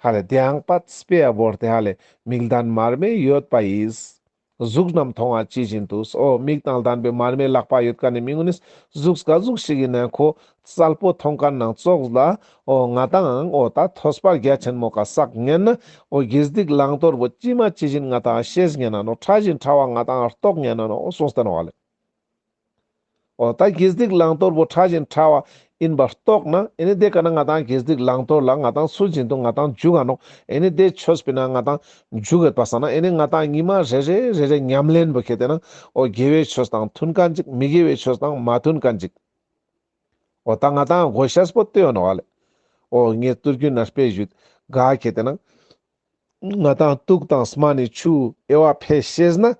ཧ་ལེ་དེའང་པ་དཔེ་ཡ་བོར་ཏེ་ཧ་ལེ་མིག་ལྡན་མར་མེ་ཡོད་པ་ཡིས། གཟུགས་རྣམས་མཐོང་བ་ཇི་བཞིན་དུ། འོ་མིག་དང་ལྡན་པའི་མར་མེ་ལག་པ་ཡོད་མཁན་ནི་མི་ངོ་ནི་གཟུགས་ག་ཟུག་ཞིག་ཡིན་ན་ཁོ་གསལ་པོ་མཐོང་མཁན་ནང་ཙོགས་ལ། འོ་ང་ཏང་འོ་ད་ཐོས་པ་རྒྱ་ཆེན་མོ་ག་བསགས་ཉན་ན། འོ་དགེ་སྡིག་བླང་དོར་བོ་ཇི་མ་ཇི་བཞིན་ང་ཏང་ཤེས་ཉན་ན་ནོག། ཕྲ་ཞིང་ཕྲ་བ་ང་ཏང་རྟོགས་ཉན་ན་ནོག་གསུངས་ཏེ་ནོག་ལེ། འོ་ད་དགེ་སྡིག་བླང་དོར་བོ་ཕྲ་ཞིང་ཕྲ་བ་ཡིན་པར་རྟོགས་ན། ཨེ་ནི་དེ་ཀ་ན་ང་ཏང་དགེ་སྡིག་བླང་དོར་ལ་ང་ཏང་ཚུལ་བཞིན་དུ་ང་ཏང་འཇུག་ག་ནོག། ཨེ་ནི་དེ་ཆོས་པོའི་ནང་ང་ཏང་འཇུག་ག་པ་སང་ན། ཨེ་ནི་ང་ཏང་ཉི་མ་རེ་རེ་རེ་རེ་ཉམས་ལེན་པོ་ཁེ་ཏེ་ན། འོ་དགེ་བའི་ཆོས་དང་མཐུན་མཁན་ཅིག། མི་དགེ་བའི་ཆོས་དང་མ་མཐུན་མཁན་ཅིག། འོ་ད་ང་ཏང་དགོས་ཤེས་པོ་དེ་ཡོད་ནོག་ལེ། འོ་ངས་དུས་རྒྱུན་ན་དཔེ་ཞུས་ག་ཁེ་ཏེ་ན། ང་ཏང་དུག་དང་སྨན་ནི་ཆུ་དབྱེ་བ་ཕེ་ཤེས་ན།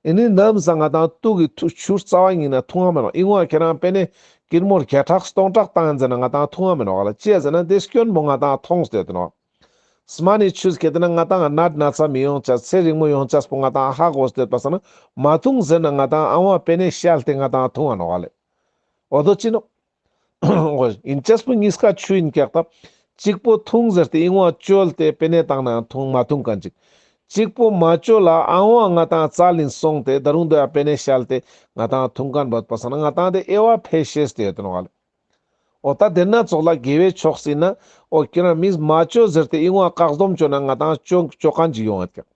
ཨེ་ནི་ནམ་སང་ང་ཏང་དུག་གི་ཐུ་ཆུ་རྩ་བ་ཉིད་ནས་འཐུང་བ་མེད་ནོག། ཨིན་བ་ཁྱེད་རང་དཔེ་ནས་ཀིར་མོ་བརྒྱ་ཕྲག་སྟོང་ཕྲག་བཏང་ཡིན་ཟེར་ན་ང་ཏང་འཐུང་བ་མེད་ནོག་ལེ། ཅི་ཡ་ཟེར་ན་དེ་སྐྱོན་པོ་ང་ཏང་མཐོང་སྟེ་ཡོད་ནོག། སྨན་ནི་ཆུ་ཁེ་ཏེ་ན་ང་ཏང་ནད་ན་ཚ་མི་ཡོང་ཅེས། ཚེ་རིང་མོ་ཡོང་ཅེས་པོ་ང་ཏང་ཧ་གོ་སྟེ་ཡོད་པ་སང་ན། མ་འཐུང་ཟེར་ན་ང་ཏང་ཨ་བ་དཔེ་ནས་བཤལ་ཏེ་ང་ཏང་འཐུང་བ་ནོག་ལེ། འོ་དོ་ཅི་ནོག། འོ་ཡིན་ཅེས་པོ་གཉིས་ཀ་ཆུ་ཡིན་ཀྱག་ད། གཅིག་པོ་འཐུང་ཟེར་ཏེ་ཨིན་བ་བཅོལ་ཏེ་དཔེ་ནས་བཏང་ན་འཐུང་མ་འཐུང་མཁན་ཅིག། གཅིག་པོ་མ་བཅོལ་ལ་ཨ་བ་ང་ཏང་རྩ་ལིན་སོང་སྟེ་ད་རུང་དོ་ཡ་དཔེ་ནས་བཤལ་ཏེ་ང་ཏང་འཐུང་མཁན་བོ་པ་སང་ན། ང་ཏང་དེ་དབྱེ་བ་ཕེ་ཤེས་ཏེ་ཡོད་ནོག་ལེ། འོ་ད་དེ་ན་ཙོགས་ལ་དགེ་བའི་ཕྱོགས་ཟེར་ན། འོ་ཁྱེད་རང་མིས་མ་བཅོལ་ཟེར་ཏེ་ཨིན་བ་བཀག་སྡོམ་བཅོལ་ན་ང་ཏང་བཅོ་བཅོ་མཁན་ཅིག་ཡོང་ཡོད་ཀྱག།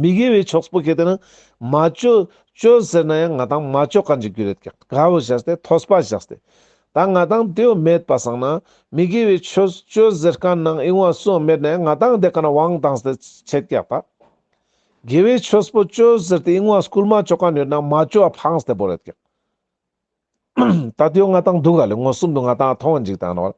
མི་དགེ་བའི་ཕྱོགས་པོ་ཁེ་ཏེ་ན་མ་བཅོལ་བཅོལ་ཟེར་ན་ཡང་ང་ཏང་མ་བཅོ་མཁན་ཅིག་གྱུར་ཡོད་ཀྱག། ག་བོ་བཞག་སྟེ་ཐོས་པ་བཞག་སྟེ། ད་ང་ཏང་དེའོ་མེད་པ་སང་ན། མི་དགེ་བའི་ཆོས་བཅོལ་ཟེར་མཁན་ནང་ཨིན་བ་སུའང་མེད་ན་ཡང་ང་ཏང་དེ་ཀ་ན་དབང་བཏང་སྟེ་ཆེད་ཀྱག་པ། དགེ་བའི་ཆོས་པོ་བཅོལ་ཟེར་ཏེ་ཨིན་བ་སྐུལ་མ་བཅོ་མཁན་ཡོད་ན་མ་བཅོ་བ་ཕངས་ཏེ་བོར་ཡོད་ཀྱག། ད་དེའོ་ང་ཏང་འདུག་ག་ལེ། མངོན་སུམ་དུ་ང་ཏང་མཐོང་བ་ཅིག་དང་ནོ།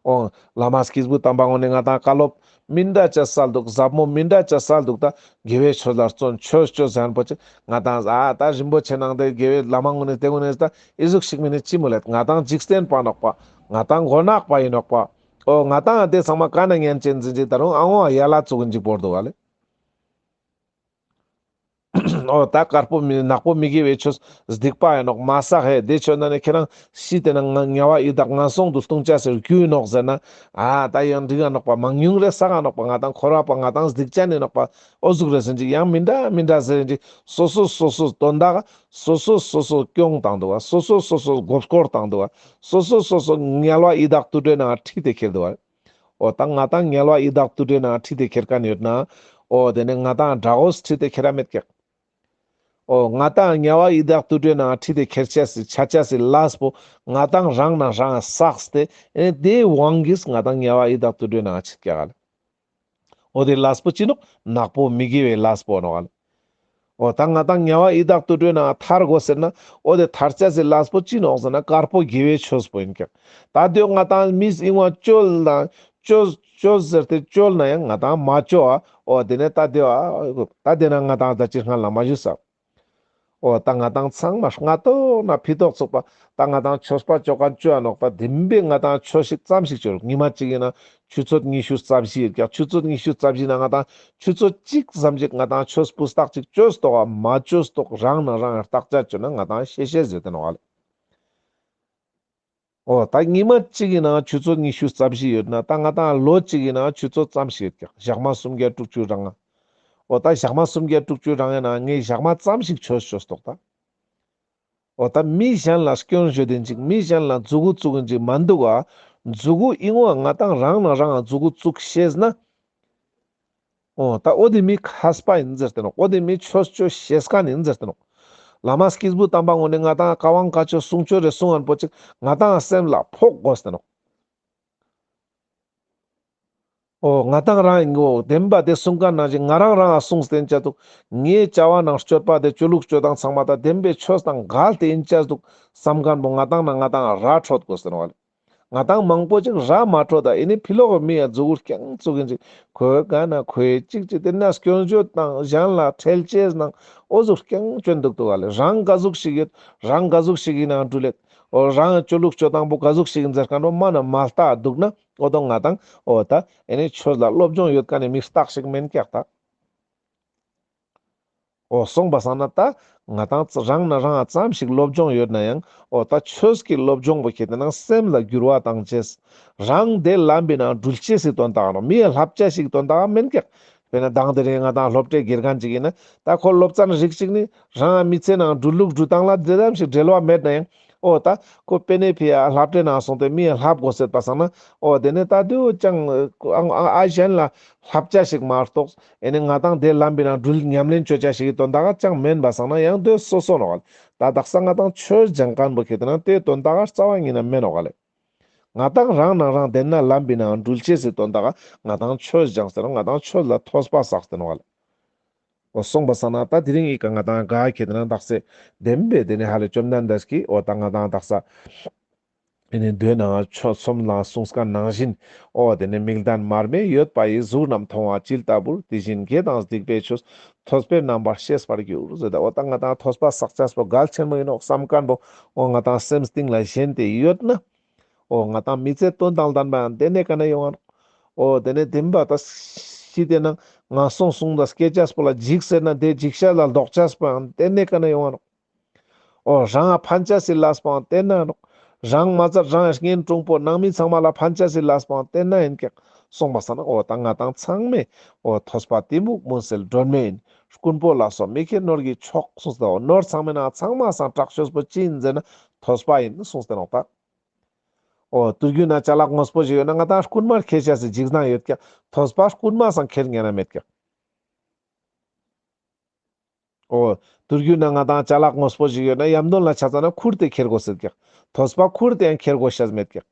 འོ་བླ་མ་སྐྱེས་བུ་དམ་པ་ངོ་ནས་ང་ཏང་བཀའ་སློབ་མི་འདྲ་ཅེས་སལ་འདུག། ཟབ་མོ་མི་འདྲ་ཅེས་སལ་འདུག། ད་དགེ་བའི་ཆོས་ལ་བརྩོན། ཆོས་ཆོས་ཟེར་མཁན་པོ་ཅིག་ང་ཏང་ཨ་ད་རིན་པོ་ཆེ་ནང་དེ་དགེ་བའི་བླ་མ་ངོ་ནས་དེ་ངོ་ནས་ད་ཨི་ཟུག་ཞིག་མིན་ནི་ཅི་མོ་ལེ། ང་ཏང་འཇིག་རྟེན་པ་ནོག་པ། ང་ཏང་མགོ་ནག་པ་ཡིན་ནོག་པ། འོ་ང་ཏང་དེ་ཚང་མ་ག་ན་ཉན་ཅན་ཟིན་ཅིག་ད་རུང་ཨ་འོ་ཡ་ལ་བཙུགས་ཀྱིན་ཅིག་བོར་འདུག་ག་ལེ། འོ་ད་དཀར་པོ་མི་ནག་པོ་མི་དགེ་བའི་ཆོས་སྡིག་པ་ཡིན་ནོག། མ་བསགས་ཧེ་དེ་ཆོས་ན་ནི་ཁྱེད་རང་ཤི་སྟེ་ན་ང་དམྱལ་བ་ཡི་དྭགས་ངན་སོང་དུ་ལྟུང་ཅེས་སི་རྒྱུ་ཡིན་ནོག་ཟེར་ན། ཨ་ད་ཡང་འགྲིག་ག་ནོག་པ། མང་ཉུང་རེ་བསགས་ག་ནོག་པ། ང་ཏང་འཁོར་བ་པ་ང་ཏང་སྡིག་ཅན་ཡིན་ནོག་པ། འོ་ཟུག་རེ་ཟེར་ཅིག་ཡང་མི་འདྲ་མི་འདྲ་ཟེར་ཅིག་སོ་སོ་སོ་སོ་དོན་དག་སོ་སོ་སོ་སོ་སྐྱོང་བཏང་འདུག་བ། སོ་སོ་སོ་སོ་མགོ་སྐོར་བཏང་འདུག་བ། སོ་སོ་སོ་སོ་དམྱལ་བ་ཡི་དྭགས་དུད་འགྲོའི་ནང་ཁྲིད་དེ་ཁྱེར་འདུག་བ། འོ་ད་ང་ཏང་དམྱལ་བ་ཡི་དྭགས་དུད་འགྲོའི་ནང་ཁྲིད་དེ་ཁྱེར་མཁན་ཡོད་ན། འོ་དེ་ནས་ང་ཏང་དགྲ་བོས་ཁྲིད་དེ་ཁྱེར་ར་མེད་ཀྱག། འོ་ང་ཏང་དམྱལ་བ་ཡི་དྭགས་དུད་འགྲོའི་ནང་ཁྲིད་དེ་ཁྱེར་ཅེས་སི་ཆ་ཅེས་སི་ལས་པོ་ང་ཏང་རང་ན་རང་བསགས་ཏེ། ཨེ་དེའི་དབང་གིས་ང་ཏང་དམྱལ་བ་ཡི་དྭགས་དུད་འགྲོའི་ནང་ཁྲིད་ཀྱག་ག་ལེ། འོ་དེ་ལས་པོ་ཅི་ནོག། ནག་པོ་མི་དགེ་བའི་ལས་པོ་ནོག་ག་ལེ། འོ་ད་ང་ཏང་དམྱལ་བ་ཡི་དྭགས་དུད་འགྲོའི་ནང་ཐར་དགོས་ཟེར་ན། འོ་དེ་ཐར་ཅེས་སི་ལས་པོ་ཅི་ནོག་ཟེར་ན་དཀར་པོ་དགེ་བའི་ཆོས་པོ་ཡིན་ཀྱག། ད་དེ་ང་ཏང་མིས་ཨིན་བ་བཅོལ་ན་བཅོལ་བཅོལ་ཟེར་ཏེ་བཅོལ་ན་ཡང་ང་ཏང་མ་བཅོ་བ། འོ་དེ་ནས་ད་དེ་བ་ད་དེ་ན་ང་ཏང་ད་ཅི་སྔ་ལ་མ་ཞུས་ས། འོ་ད་ང་ཏང་ཚང་མ་སྔ་ཏོག་ན་ཕི་ཏོག་ཚུགས་པ། ད་ང་ཏང་ཆོས་པ་བཅོ་མཁན་བཅོ་ཡ་ནོག་པ། བདེན་པའི་ང་ཏང་ཆོས་ཤིག་ཙམ་ཞིག་བཅོ་རུག། ཉི་མ་གཅིག་ཡིན་ན་ཆུ་ཚོད་ཉི་ཤུ་རྩ་བཞི་ཡོད་ཀྱག། ཆུ་ཚོད་ཉི་ཤུ་རྩ་བཞི་ན་ང་ཏང་ཆུ་ཚོད་གཅིག་ཙམ་ཞིག་ང་ཏང་ཆོས་སྤུས་དག་ཅིག་བཅོས་ཏོག་ག་མ་བཅོས་ཏོག་རང་ན་རང་བརྟག་དཔྱད་བཅོས་ན་ང་ཏང་ཤེས་ཤེས་ཟེར་ཏེ་ནོག་ག་ལེ། འོ་ད་ཉི་མ་གཅིག་ཡིན་ན་ཆུ་ཚོད་ཉི་ཤུ་རྩ་བཞི་ཡོད་ན། ད་ང་ཏང་ལོ་གཅིག་ཡིན་ན་ཆུ་ཚོད་ཙམ་ཞིག་ཡོད་ཀྱག། ཞག་མ་སུམ་བརྒྱ་དྲུག་ཅུ་རེ་ལྔ། འོ་ད་ཞག་མ་སུམ་བརྒྱ་དྲུག་ཅུ་རེ་ལྔ་ཡིན་ན་ངས་ཞག་མ་ཙམ་ཞིག་ཆོས་བཅོས་ཏོག་ད། འོ་ད་མི་གཞན་ལ་སྐྱོན་བརྗོད་དེན་ཅིག། མི་གཞན་ལ་མཛུ་གུ་བཙུགས་ཡིན་ཅིག་མ་འདུག་ག། མཛུ་གུ་ཨིན་བ་ང་ཏང་རང་ན་རང་ང་མཛུ་གུ་བཙུགས་ཤེས་ན། འོ་ད་འོ་དེ་མི་མཁས་པ་ཡིན་ཟེར་ཏེ་ནོག། འོ་དེ་མི་ཆོས་བཅོ་ཤེས་མཁན་ཡིན་ཟེར་ཏེ་ནོག། བླ་མ་སྐྱེས་བུ་དམ་པ་ངོ་ནས་ང་ཏང་བཀའ་དབང་བཀའ་ཆོས་གསུང་ཆོས་རེ་གསུང་ངན་པོ་ཅིག་ང་ཏང་སེམས་ལ་ཕོག་དགོས་ཏེ་ནོག། འོ་ང་ཏང་རང་ཡིན་གོ། བདེན་པ་དེ་གསུང་མཁན་ནང་བཞིན་ང་རང་རང་ང་གསུངས་ཏེ་ཡིན་ཅེས་འདུག། ངའི་བྱ་བ་ནང་སྤྱོད་པ་དེ་སྤྱོད་ལུགས་སྤྱོད་སྟངས་ཚང་མ་ད་བདེན་པའི་ཆོས་དང་འགལ་ཏེ་ཡིན་ཅེས་འདུག་བསམ་མཁན་པོ་ང་ཏང་ན་ང་ཏང་ར་འཕྲོད་དགོས་ཟེར་བ་ལེ། ང་ཏང་མང་པོ་ཅིག་ར་མ་འཕྲོད་ད། ཨེ་ནི་ཕི་ལོག་གི་མི་ཡ་མཛུ་གུ་རྐྱང་བཙུགས་ཡིན་ཅིག། ཁོའི་ག་ན་ཁོའི་ཅིག་ཅིག་དེ་ན་སྐྱོན་བརྗོད་དང་གཞན་ལ་ཁྲེལ་ཅེས་ནང་འོ་ཟུག་རྐྱང་བཅོན་འདུག་ཏོ་ག་ལེ། རང་ག་ཟུག་ཞིག་ཡོད། རང་ག་ཟུག་ཞིག་ཡིན་ན་འགྲུལ་ལེད། འོ་རང་སྤྱོད་ལུགས་སྤྱོད་སྟངས་པོ་ག་ཟུག་ཞིག་ཡིན་ཟེར་མཁན་པོ་མ་ན་མ་ལྟ་འདུག་ན། འོ་དོ་ང་ཏང་འོ་ད་ཨེ་ནི་ཆོས་ལ་སློབ་སྦྱོང་ཡོད་མཁན་ནི་མི་རྟག་ཞིག་མེན་ཀྱག་ད། འོ་སོང་པ་སང་ན་ད་ང་ཏང་རང་ན་རང་ཙམ་ཞིག་སློབ་སྦྱོང་ཡོད་ན་ཡང་། འོ་ད་ཆོས་ཀྱི་སློབ་སྦྱོང་པོ་ཁྱེད་དེ་ན་སེམས་ལ་འགྱུར་བ་བཏང་ཅེས། རང་དེ་ལམ་པའི་ནང་འགྲུལ་ཅེས་སི་དོན་དག་ནོག། མི་ཡ་བསླབ་བྱ་ཞིག་དོན་དག་མེན་ཀྱག། དཔེར་ན་དང་དེ་རིང་ང་དང་སློབ་གྲྭའི་དགེ་རྒན་ཅིག་ཡིན་ན་ད་ཁོ་སློབ་ཚན་རིགས་ཅིག་ནི་རང་མི་ཚེ་ནང་འགྲུལ་ལུགས་འགྲུལ་སྟངས་ལ་དེ་ཙམ་ཞིག་འབྲེལ་བ་མེད་ན་ཡང་། འོ་ད་ཁོ་དཔེ་ནེ་ཕི་ཡ་སློབ་གྲྭའི་ནང་སོང་སྟེ་མི་ཡ་ལྷབ་དགོས་ཟེར་པ་སང་ན། འོ་དེ་ནི་ད་དུ་ཅང་ཨ་ཨ་གཞན་ལ་ལྷབ་བྱ་ཞིག་མ་གཏོགས། ཨེ་ནི་ང་དང་དེ་ལམ་པའི་ནང་འགྲུལ་ཉམས་ལེན་བཅོ་བྱ་ཞིག་གི་དོན་དག་ཅང་མེན་པ་སང་ན་ཡང་དེ་སོ་སོ་ནོག་ལེ། ད་དག་ས་ང་དང་ཆོས་སྦྱང་མཁན་པོ་ཁེ་ཏེ་ན་དེ་དོན་དག་རྩ་བ་ཉིད་ན་མེན་ནོག་ལེ། ང་དང་རང་ནང་རང་དེ་ན་ལམ་པའི་ནང་འགྲུལ་ཅེས་སི་དོན་དག་ང་དང་ཆོས་སྦྱངས་ཟེར་ང་དང་ཆོས་ལ་ཐོས་པ་བསགས་ཏེ་ནོག་ལེ། འོ་སོང་པ་སང་ན་ད་དེ་རིང་ཨི་ཀ་ང་དང་ག་ཁེ་ཏེ་ན་དག་ས་བདེན་པའི་དེ་ནི་ཧ་ལེ་བཅོམ་ལྡན་འདས་ཀྱིས་འོ་ད་ང་དང་དག་ས་ཨེ་ནི་མདོའི་ནང་ཆོས་གསུམ་ལ་གསུངས་མཁན་ནང་བཞིན། འོ་དེ་ནི་མིག་ལྡན་མར་མེ་ཡོད་པ་ཡིས། གཟུགས་རྣམས་མཐོང་བ་ཇི་ལྟ་བུར། དེ་བཞིན་དགེ་དང་སྡིག་པའི་ཆོས། ཐོས་པས་རྣམ་པར་ཤེས་པར་འགྱུར་ཟེར་ཏེ། འོ་ད་ང་དང་ཐོས་པ་བསགས་ཅེས་པོ་གལ་ཆེན་མོ་ཡིན་ནོག་བསམ་མཁན་པོ་འོ་ང་དང་སེམས་གཏིང་ལ་ཞེན་ཏེ་ཡོད་ན། འོ་ང་དང་མི་ཚེ་དོན་དང་ལྡན་པའང་དེ་ནེ་ཀ་ནེ་ཡོང་ང་ནོག་འོ་དེ་ནེ་བདེན་པ་ད་ཤི་དེ་ན་ངན་སོང་གསུམ་ལ་སྐྱེ་ཅེས་པོ་ལ་འཇིགས་ཟེར་ན་དེ་འཇིགས་ཤ་ལ་ལྡོག་ཅེས་པོའང་དེ་ནེ་ཀ་ནེ་ཡོང་ང་ནོག་འོ་རང་ཕན་ཅེས་སི་ལས་པོའང་དེ་ན་ནོག་རང་མ་ཚད་རང་གཉེན་དྲུང་པོ་ནང་མི་ཚང་མ་ལ་ཕན་ཅེས་སི་ལས་པོའང་དེ་ན་ཡིན་ཀྱག་སོང་པ་སང་ན་འོ་ད་ང་དང་ཚང་མས་འོ་ཐོས་པ་གཏི་མུག་མུན་སེལ་སྒྲོན་མེ་ཡིན། རྐུན་པོ་ལ་སོགས་མི་དགེ་ནོར་གྱི་མཆོག་གསུངས་ཏེ། འོ་ནོར་ཚང་མའི་ནང་ཚང་མའི་སང་དྲག་ཤོས་པོ་ཅི་ཡིན་ཟེར་ན་ཐོས་པ་ཡིན་གསུངས་ཏེ་ནོག་ད། འོ་དུས་རྒྱུན་ན་ཅ་ལག་དངོས་པོ་ཞིག་ཡོད་ན་ང་དང་རྐུན་མ་ཁྱེར་ཅེས་སི་འཇིགས་སྣང་ཡོད་ཀྱག་ཐོས་པ་རྐུན་མའི་སང་ཁྱེར་ཉན་ན་མེད་ཀྱག་འོ། དུས་རྒྱུན་ན་ང་དང་ཅ་ལག་དངོས་པོ་ཞིག་ཡོད་ན་ཡམ་དོན་ལ་ཆ་ཙ་ན་ཁུར་ཏེ་ཁྱེར་དགོས་ཟེར་ཀྱག་ཐོས་པ་ཁུར་ཏེ་ཡང་ཁྱེར་དགོས་ཤེས་མེད་ཀྱག་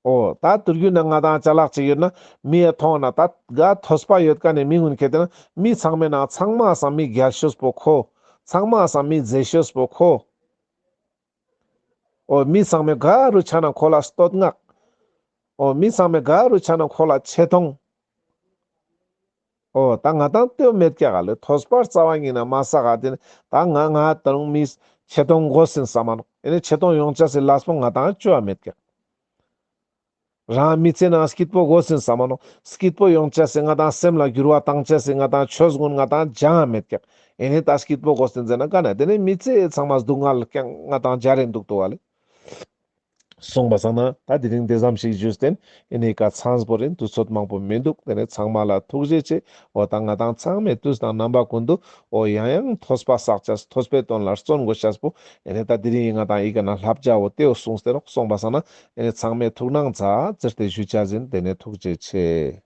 འོ། ད་དུས་རྒྱུན་ན་ང་དང་ཅ་ལག་ཅིག་ཡོད་ན་མི་ཡ་མཐོང་ན་ད་ག་ཐོས་པ་ཡོད་མཁན་ནི་མི་ངུན་ཁེ་ཏེ་ན་མི་ཚང་མའི་ནང་ཚང་མའི་སང་མི་རྒྱལ་ཤོས་པོ་ཁོ། ཚང་མའི་སང་མི་མཛེས་ཤོས་པོ་ཁོ། འོ་མི་ཚང་མའི་ག་རུ་ཆ་ན་ཁོ་ལ་བསྟོད་བསྔགས། འོ་མི་ཚང་མའི་ག་རུ་ཆ་ན་ཁོ་ལ་ཆེ་མཐོང་། འོ་ད་ང་དང་དེ་མེད་ཀྱག་ག་ལེ། ཐོས་པ་རྩ་བ་ཉིད་ན་མ་བསགས་ག་དེ་ནི་ད་ང་ང་ད་རུང་མི་ཆེ་མཐོང་དགོས་ཟིན་བསམ་མ་ནོག་ཨེ་ནི་ཆེ་མཐོང་ཡོང་ཅེས་སི་ལས་པོ་ང་དང་བཅོ་བ་མེད་ཀྱག་རང་མི་ཚེ་ནང་སྐྱིད་པོ་དགོས་ཟིན་བསམ་མ་ནོག་སྐྱིད་པོ་ཡོང་ཅེས་སི་ང་དང་སེམས་ལ་འགྱུར་བ་བཏང་ཅེས་སི་ང་དང་ཆོས་ཀུན་ང་དང་སྦྱང་ང་མེད་ཀྱག་ཨེ་ནི་ད་སྐྱིད་པོ་དགོས་ཟིན་ཟེར་ན་ག་ན་དེ་ནི་མི་ཚེ་ཚང་མ་སྡུག་བསྔལ་རྐྱང་ང་དང་སྦྱར་རིན་འདུག་ཏོ་བ་ལེ། སོང་པ་སང་ན་ད་དེ་རིང་དེ་ཙམ་ཞིག་ཞུས་ཏེ་ཨེ་ནི་ཀ་ཚང་པོ་རིན་དུས་ཚོད་མང་པོ་མི་འདུག་དེ་ནི་ཚང་མ་ལ་ཐུགས་རྗེ་ཆེ། འོ་ད་ང་དང་ཚང་མས་དུས་དང་རྣམ་པ་ཀུན་ཏུ་འོ་ཡང་ཡང་ཐོས་པ་བསགས་ཅེས་ཐོས་པའི་དོན་ལ་བརྩོན་དགོས་ཤེས་པོ་ཨེ་ནི་ད་དེ་རིང་ང་དང་ཨི་ཀ་ན་བསླབ་བྱ་འོ་དེ་འོ་གསུངས་ཏེ་ནོག་སོང་པ་སང་ན་ཨེ་ནི་ཚང་མས་ཐུགས་སྣང་ཚ་ཙིར་ཏེ་ཞུ་ཅེས་ཡིན། དེ་ནི་ཐུགས་རྗེ་ཆེ།